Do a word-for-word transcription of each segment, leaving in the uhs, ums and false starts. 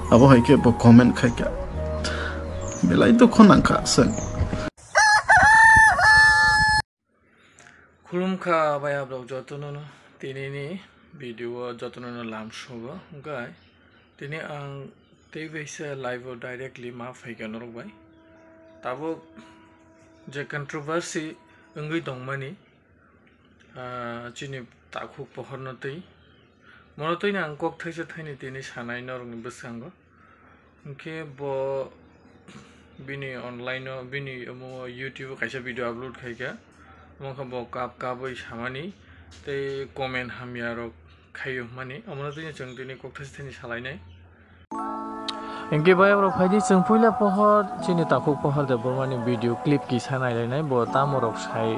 Abo hai khe bo comment khai kha. Belai dukho nang kha chwng. Khulumkha bai abrok jotono no, tini ni video o jotono no lam sugo, hwnkhe tini ang tei bai se live o directly ma phaikha norok bai. Tabuk je controversy wngwi tongmani, ah, chini takhuk pohor no twi, mono twi no ang kok thaisa thaini tini sanai norok ni bwskango. Hwnkhe bo bini online o, bini omo YouTube o kaisa video upload khaikha. Omo khe bo kap kapwi samani tei comment hamya rok khaio hwnmani. Omono tini chwng tini kok thaisa thaini salainai. Hwnkhe bai rok phaidi chwng puila pohor chini takhuk pohor de bormani video clip kisa nailainai. Bo tamo rok sai,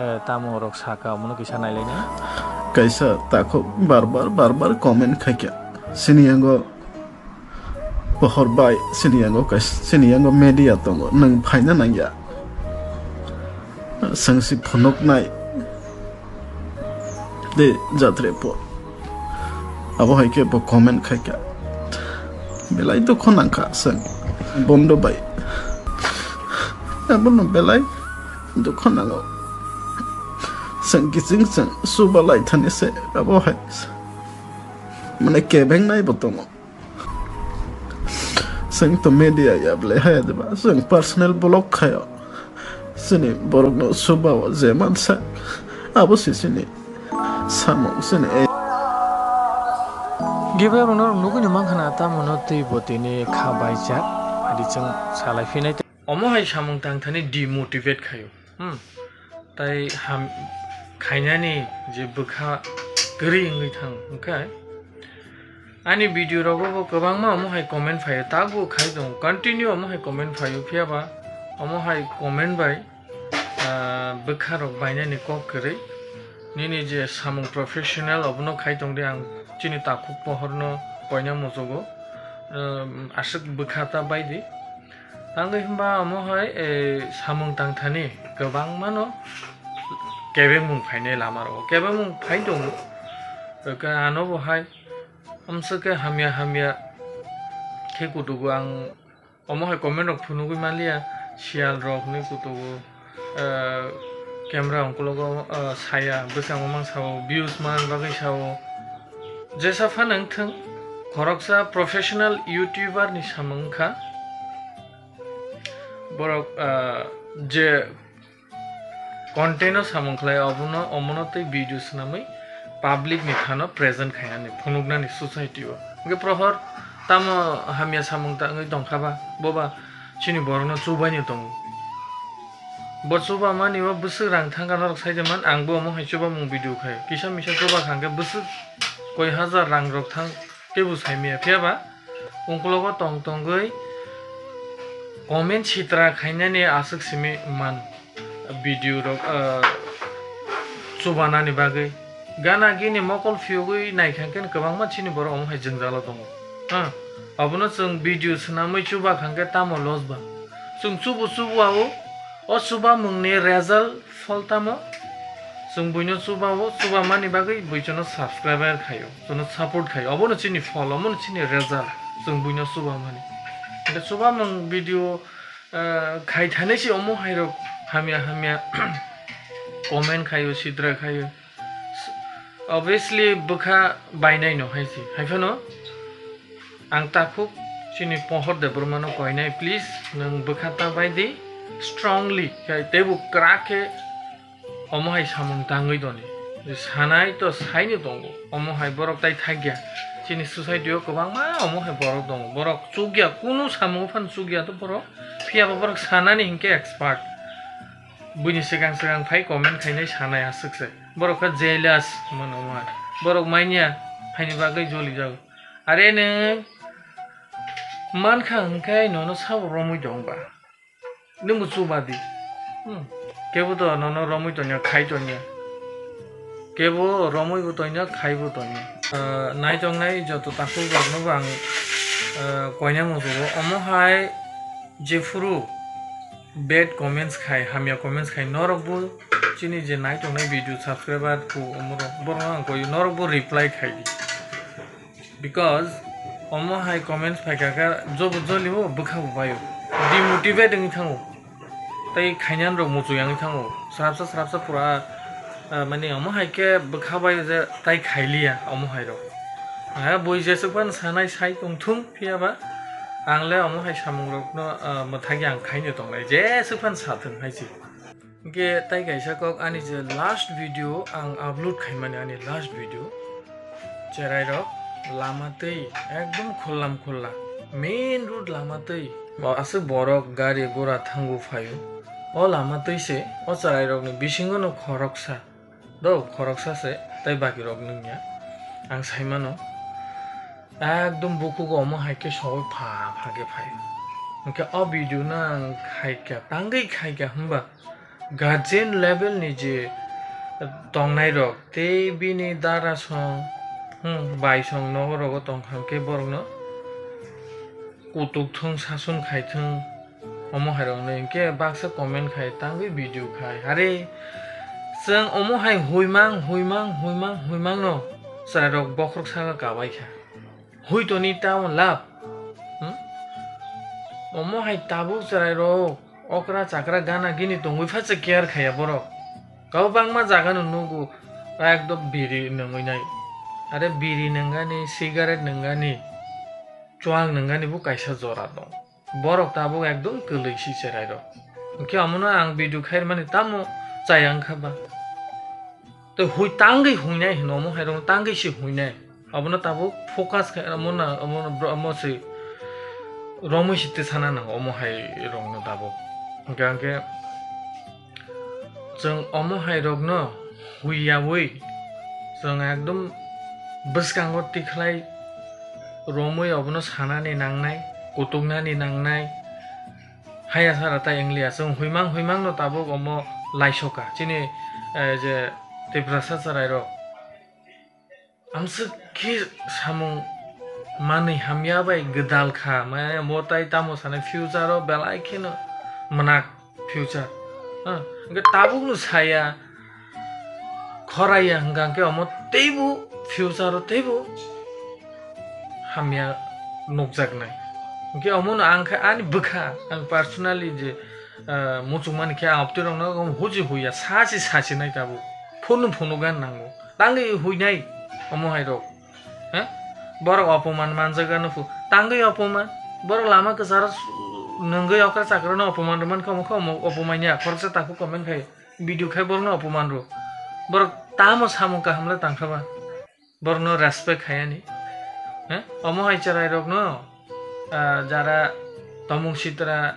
eh, tamo rok saka omono kisa nailainai. Kaisa takhuk bar bar, bar bar comment khaikha. Sini yango pohor bai, sini yango kais-, sini yango media tongo, nwng phaina nangya. Sangsi phunuknai de jatre po. Abo hai khe bo comment khai kha. Belai dukho nang kha chwng. Bondo bai. Abono belai dukho nango. Chwng kiching chwng suba lai thani se abo hai. Mane kebeng nai bo tongo. Chwng to media ya ble haya diba, chwng personal block khayo. Chini borokno subao je mansa, abo se chini samung chini e. Gibe rokno nugwi ni mankha na, tamo no twi bo tini kha baijak, adi chwng salai phinai. Omo hai samung tang thani demotivate khayo. Hmm. Tai ham khainani je bwkha kwrwi wngwi thang, hwnkhe ani video rogo bo kwbangma omo hai comment phaio, tabuk khai tongo, continue omo hai comment phaio, phiya ba omo hai comment bai, ah, bwkha rok bainani kok kwrwi. Nini je samung professional obono khai tongdi, ang chini takhuk pohorno koina muchugo, ah, aswk bwkha ta baidi. Tangwi hwnba omo hai, eh, samung tang thani kwbangmano kebengmung phainai lama rogo. Kebengmung phai tongo. Hwnkhe ano bo hai amswk khe hamya hamya khe kutugo, ang omo hai comment rok phunugwi manliya, siyal rok hinwi kutugo. Ah, camera ongkologo, ah, saya, bwskango mang sao, views man bagwi sao. Jesa phano wngthwng, khoroksa professional YouTuber ni samung wngkha. Borok, ah, je content o samung khlai, obono, omono tei video swnamwi public ni thano present khainani, phunuknani society o. Hwnkhe prohor tamo hamya samung tangwi tongkha ba, boba chini borokno chubaino tongo. Bo chubamani o bwswk rang thangkha norok saide man, ang bo omo hai chubamung video khai. Kisa misa chuba kha hwnkhe bwswk koi hajar rang rok thang, teibo saimaya. Phiya ba ungkologo tong tongwi comment sitra khainani aswk simi man video rok, ah, chubanani bagwi. Gana gini mokol phiyogwi naikha khe kwbangma chini borok omo hai jwngjalo tongo. Ha, abono chwng video swnamwi chuba kha khe tamo loss ba? Chwng chubu chubu o, o chubamungni result phol tamo? Chwng buino chuba o, chubamani bagwi bui chwngno subscriber khaio, chwngno support khaio. Obono chini phol, omono chini result, chwng buino chubamani. Hwnkhe chubamung video, ah, khai thani se omo hai rok hamya hamya comment khaio, sitra khaio. Obviously, bwkha bainai no hai se. Hai phano ang takhuk chini Pohor Debbarma no koinai, please, nwng bwkha ta bai di, strongly, khai teibo kwrak khe omo hai samung tangwi toni. Sanai to saino tongo, omo hai borok tai thakya. Chini society o kwbangma omo hai borok tongo. Borok chukya, kunu samung phano chukya to borok. Phiya ba borok sanani hinkhe expert. Buini swkang swkang phai comment khainai sanai aswk se. Borok khe jealous mano ma. Borok manya phaini bagwi joli jago. Are nwng mankha hwnkhe nono sabo romwi tong ba. Nwngbo chuba di. Hmm. Kebo to nono romwi tongya, khai tongya. Kebo romwi bo tongya, khai bo tongya. Ah, nai tongnai joto takhuk rokno bo ang, ah, koina muchugo. Omo hai jephuru bad comments khai, hamya comments khai, norok bo chini je nai tongnai video subscriber ku omorok, borokno ang koi, norok bo reply khai di. Because Omo hai comment phaikha khe jobo jolibo bwkha bo baio. Demotivate wngwi thango. Tei khainani rok muchung yangwi thango. Srapsa srapsa pura, ah, mani omo hai khe bwkha baio je tai khailiya omo hai rok. Ah, bui jeswk phano sanai sai tongthung phiyaba ang le omo hai samung rokno, ah, mwthagwi ang khaino tongnai jeswk phano sathung hai se. Hwnkhe tai kaisa kok ani je last video ang upload khaimani ani last video. Cherai rok lama twi ekdom khullam khulla. Main road lama twi. Bo aswk borok gari gura thango phaio. O lama twi se o cherai rokni bisingo no khoroksa. Do khoroksa se tei baki rok nungya. Ang saimano. Ekdom bukugo omo hai khe sogwi pha pha khe phaio. Hwnkhe o video no ang khaikha, tangwi khaikha hwnba guardian level ni je tongnai rok tei bini dara song, hmm, bai song nogo rogo tongkha hwnkhe borok no kutuk thung sasun khai thung omo hai rok no hwnkhe baksa comment khai tangwi video khai. Are chwng omo hai huimang huimang huimang huimang no chwrai rok bokhorok saka kabai kha. Hui toni tamo lab. Hmm? Omo hai tabuk chwrai rok okra chakra gana gini tongwi phacha care khaya borok. Kau bangma jaga no nugo ekdom biri nungwi nai. Are biri nungani, cigarette nungani, chuang nungani bo kaisa jora tong. Borok tabuk ekdom kwlwi si chwrai rok. Hwnkhe omono ang video khairmani tamo chaya wngkha ba. Tei hui tangwi huinai hino omo hai rok tangwi si huinai. Abono tabuk focus khai omo na omo no bro omo se romwi si tisana nango omo hai rok no tabuk. Hwnkhe hwnkhe chwng omo hai rok no huiyawi chwng ekdom bwskango tikhlai romwi obono sanani nangnai, kutuknani nangnai. Haya sara tai wngliya, chwng huimang huimang no tabuk omo laisoka. Chini, eh, je Tiprasa chwrai rok amswk khe samung manwi hamya bai gwdal kha, mane mo tai tamo sanai future o belai kheno mwnak future. Ha, hwnkhe tabuk no saya, khoraya hwnkha hwnkhe omo teibo future o teibo hamya nukjaknai. Hwnkhe omono ang khe ani bwkha, ang personally je, ah, muchungmani khe ang abtwi rokno huji huya, sachi sachi nai tabuk, phunu phunu gan nango, tangwi huinai omo hai rok. He? Borok opoman manjak gano phu, tangwi opoman, borok lama kwcharo nungwi okra chakra no opoman rwman khe omo khe omo opoman ya, khoroksa takhuk comment khai. Video khai borokno opoman rw. Borok tamo samung kaham le tangkha ba? Borokno respect khai ani. He? Omo hai chwrai rokno, ah, jara tomung sitra,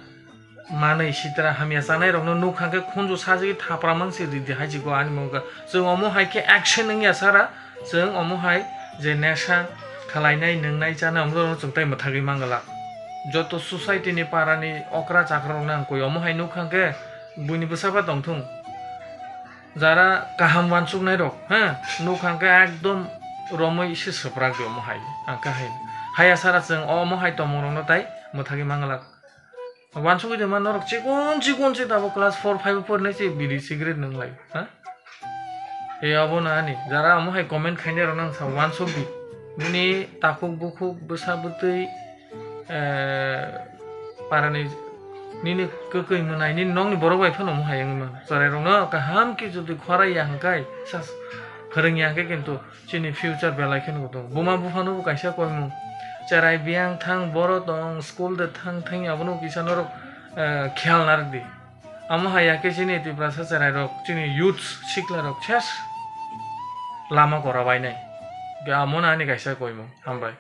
manwi sitra, hamya chanai rokno nukha khe khunju sajagwi thapra mangsi ridi hai chiko ani mungkha. Chwng omo hai khe action wngya sara, chwng omo hai je nesha khalainai, nwngnai, chanai, omo chwng tai mwthagwi mangala. Joto society ni para ni okra chakra rokno ang koi omo hai nukha khe buini bwsa ba tongthung. Jara kaham wansuknai rok, ha, nukha khe ekdom romwi se swprak di omo hai, ang khe hai. Haya sara chwng omo hai tongmung rokno tai mwthagwi manglak. Wansugwi tongma norok chikon chikon se tabuk class four five o porinai se biri cigarette nwnglai, ha? E abono ani, jara omo hai comment khainai rok nang sa wansuk di. Bini takhuk bukhuk bwsa bwtwi eh, parani nini kwkwi mwnai, nini nokni borok bai phano omo hai wngwi mano. Chwrairokno kaham khe jodi khoraiya hwnkhe, sas-, phwrwngya hwnkhe kintu chini future belai kheno kutung. Buma buphano bo kaisa koimung. Cherai biyang thang, boro tong, school de thang, thang abono kisa norok, eh, khiyal narwkdi. Amo hai ya khe chini Tiprasa chwrairok, chini youths, siklarok ses lama gora bainai. Be amo nani kaisa koimung. Hambai.